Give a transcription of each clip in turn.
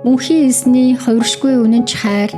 Мөнхийн эзний хувиршгүй үнэнч хайр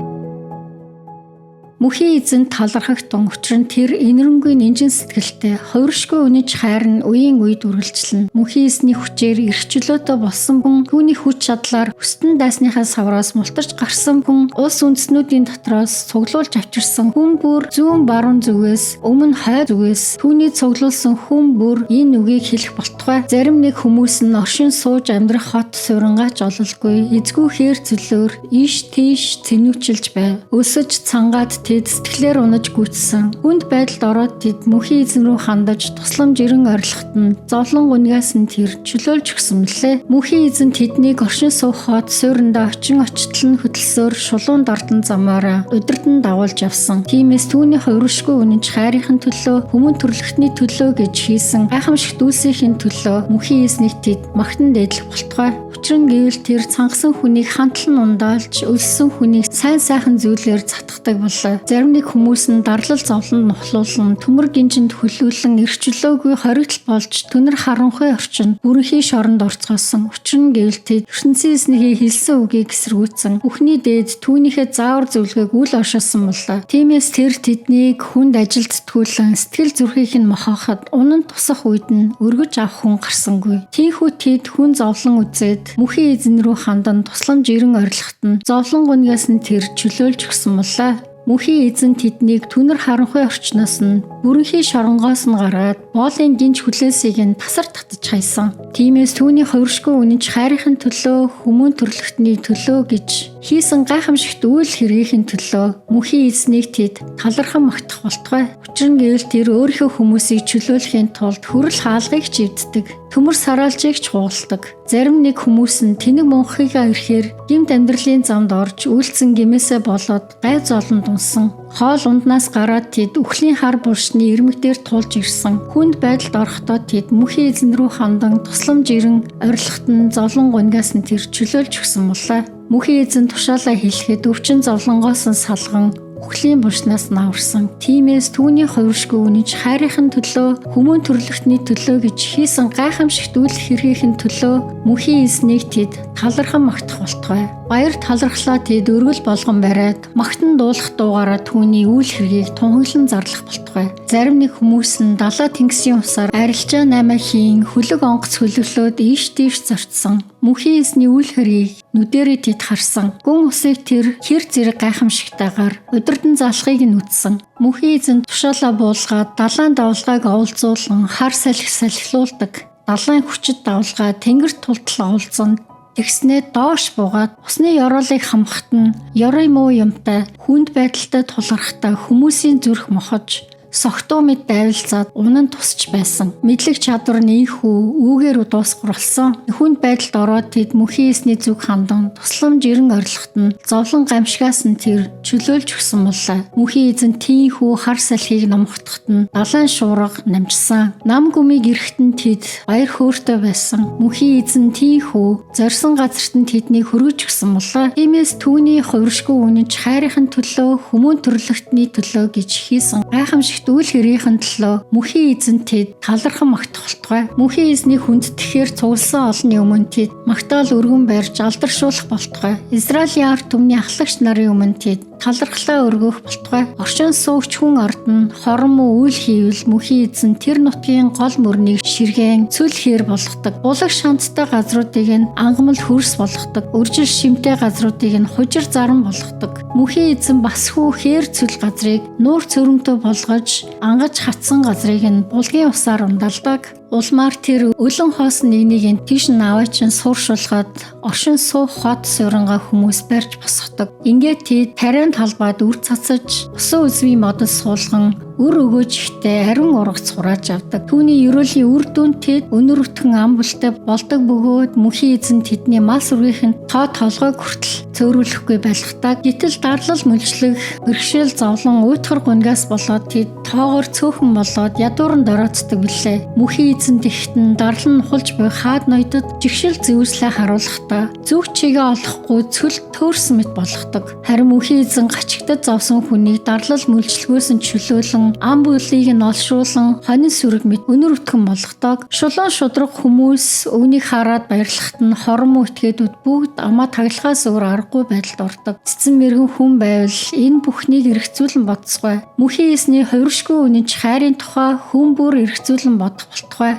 Мөнхийн эзэнд талархагтун, учир нь тэр энэрэнгүй нинжин сэтгэлтэй, хувиршгүй үнэнч хайр нь үеийн үед үргэлжилнэ. Мөнхийн эзний хүчээр эрх чөлөөтэй болсон хүн, түүний хүч чадлаар хүсдэн дайсныхаа савраас мултарч гарсан хүн, улс үндэстнүүдийн дотроос цуглуулж авчирсан хүн бүр зүүн баруун зүгээс, өмнө хойд зүгээс түүний цуглуулсан хүн бүр энэ үгийг хэлэх болтугай. Зарим нэг хүмүүс нь оршин сууж амьдрах хот суурингаа ч ололгүй, эзгүй хээр цөлөөр ийш тийш цэнүүчилж байв. Өлсөж цангаад тэд сэтгэлээр унаж гүйцсэн. Хүнд байдалд ороод тэд мөнхийн эзэн рүү хандаж тусламж ирэн орилоход нь зовлон гунигаас нь тэр чөлөөлж өгсөн мөлий. Мөнхийн эзэн тэднийг оршин суух хот суурьндаа очин очтол нь хөдөлсөөр шулуун дордон замаараа удирдан дагуулж явсан. Тиймээс түүний хувиршгүй үнэнч хайрын төлөө, хүмүүн төрлөختний төлөө гэж хийсэн гайхамшигт үйлсийн төлөө мөнхийн эзнийг тэд магтан дээдлэх болтугай. Учир нь гэвэл тэр цангасан хүнийг хандлан ундаалж, өлссөн хүнийг сайн сайхан зүйлээр затгадаг болов. Зарим нэг хүмүүс нь дарлал зовлонд нухлуулан, төмөр гинжинд хөлөөлөн, эрх чөлөөгүй хоригдол болж түнэр харанхуй орчинд бүрэнхий шоронд орцгоосон. Учир нь гэвэл тэд ертөнцийн эзнийхээ хэлсэн үгийг эсэргүүцсэн. Бүхний дээд түүнийхээ заавар зөвлөгөөг үл оршуулсан болов. Тиймээс тэр тэднийг хүнд ажилд сэтгүүлэн сэтгэл зүрхийг нь мохооход унан тусах үед нь өргөж авах хүн гарсангүй. Тийхүү тэд хүн зовлон үзээд мөнхийн эзэн рүү хандан тусламж ирэн орилоход нь зовлон гунигаас нь тэр чөлөөлж өгсөн болоо. Мөнхийн эзэн тэднийг түнэр харанхуй орчноос нь, бүрэнхий шоронгоос нь гаргаад боолын гинж хүлээсийг нь тасар татаж хайсан. Тиймээс түүний хувиршгүй үнэнч хайрын төлөө, хүмүүн төрлөختний төлөө гэж хийсэн гайхамшигт үйл хэргийн төлөө мөнхийн эзнийг тэд талархан магтах болтугай. Учир нь гэвэл тэр өөрийнхөө хүмүүсийг чөлөөлөхийн тулд хүрэл хаалгыг ч эвддэг, төмөр сараалжийг ч хугалдаг. Зарим нэг хүмүүс нь тэнэг мунхыгаа ирэхээр гэмт амьдралын замд орж үйлцэн гэмээсээ болоод гай зовлонд унсан. Хоол унднаас гараад тэд үхлийн хар булшны ирмэг дээр тулж ирсэн. Хүнд байдалд орохдоо тэд мөнхийн эзэн рүү хандан тусламж ирэн орилоход нь зовлон гунигаас нь тэр чөлөөлж өгсөн болоо. Мөнхийн эзэн тушаалаа хэлэхэд өвчин зовлонгоос нь салган үхлийн булшнаас нь аварсан. Тиймээс түүний хувиршгүй үнэнч хайрын төлөө, хүмүүн төрлөختний төлөө гэж хийсэн гайхамшигт үйл хэргийн төлөө мөнхийн эзнийг тэд талархан магтах болтугай. Баяр талархлаа тэд өргөл болгон бариад магтан дуулах дуугаараа түүний үйл хэргийг тунхаглан зарлах болтугай. Зарим нэг хүмүүс нь далай тэнгисийн усаар арилжаа 8 хийн хөлөг онгоц хөлөглөөд ийш тийш зорцсон. Мөнхийн эзний үйл хэргийг нүдэрээ тэд харсан. Гүн усыг тэр хэр зэрэг гайхамшигтайгаар удирдан залахыг нь үзсэн. Мөнхийн эзэн тушаалаа буулгаад далайн давлгааг оволцуулан хар салхи салхилуулдаг. Далайн хүчит давлгаа тэнгэрт тултал оволцоно. Тэгснээ доош буугаад усны ёроолыг хамхад нь ёрой муу юмтай хүнд байдалтай тулгархдаа хүмүүсийн зүрх мохож согтуу мэд дайвалзаад унан тусч байсан. Мэдлэг чадвар нь ийхүү үүгээр дуусгар болсон. Хүнд байдалд ороод тэд мөнхийн эзний зүг хандан тусламж ирэн орилоход нь зовлон гамшигаас нь тэр чөлөөлж өгсөн болоо. Мөнхийн эзэн тийхүү хар салхийг номхотоход нь далайн шуурга намжсан. Нам гүмийг ирэхэд нь тэд баяр хөөртэй байсан. Мөнхийн эзэн тийхүү зорьсон газарт нь тэднийг хөргөж өгсөн болоо. Тиймээс түүний хувиршгүй үнэнч хайрын төлөө, хүмүүн төрлөختний төлөө гэж хийсэн гайхамшигт үйл хэргийн төлөө мөнхийн эзэн тэд талархан магтах болтугай. Мөнхийн эзнийг хүндэтгэхээр цугласан олонны өмнө тэд магтаал өргөн барьж алдаршуулах болтугай. Израилийн ард түмний ахлагч нарын өмнө тэд талархлаа өргөх болтугай. Оршин суугч хүн ард нь хорон муу үйл хийвэл мөнхийн эзэн тэр нутгийн гол мөрнийг ширгэн цөл хээр болгодог. Булаг шандтай газруудыг нь ангамл хөрс болгодог. Үржил шимтэй газруудыг нь хужир заран болгодог. Мөнхийн эзэн бас хүү хээр цөл газрыг нуур цөрөмтөө болгож ангаж хатсан газрыг нь булгийн усаар ундаалдаг. Улмаар тэр өлөн хоосон нэгнийг нь тийш нь аваачин сууршуулгаад оршин суух хот суурингаа хүмүүс барьж босгодог. Ингээд тэд тариан талбайд үр цацаж, усан үзмийн модод суулган үр өгөөж ихтэй ариун ургац хурааж авдаг. Түүний ерөөлийн үр дүн тэд өнөр өтгөн ам бүлтэй болдог бөгөөд мөнхийн эзэн тэдний мал сүргийнх нь тоо толгойг хүртэл цөөрүүлэхгүй байлгадаг. Гэтэл дарлал мөлжлөх, бэрхшээл зовлон уйтгар гунгаас болоод тэд тоогоор цөөхөн болоод ядуурн дороцдог билээ. Мөнхийн эзэн тэгтэн дарлан нухалж буй хаад ноёдод жигшил зэвүүслээ харуулахдаа зүг чигээ олохгүй цөл төөрсөн мэт болгодог. Харин мөнхийн эзэн гачигтад зовсон хүнийг дарлал мөлжлөгөөс нь чөлөөлөн ам бүлийг нь олшруулан хонин сүрэг мэт өнөр өтгөн болгодог. Шулуун шудраг хүмүүс үүнийг хараад баярлахад нь хормоо этгээдүүд бүгд амаа таглахаас өөр аргагүй байдалд ордог. Цэцэн мэргэн хүн байвал энэ бүхнийг эргцүүлэн бодсгой. Мөнхийн эзний хувиршгүй үнэнч хайрын тухай хүн бүр эргцүүлэн бодох болтугай.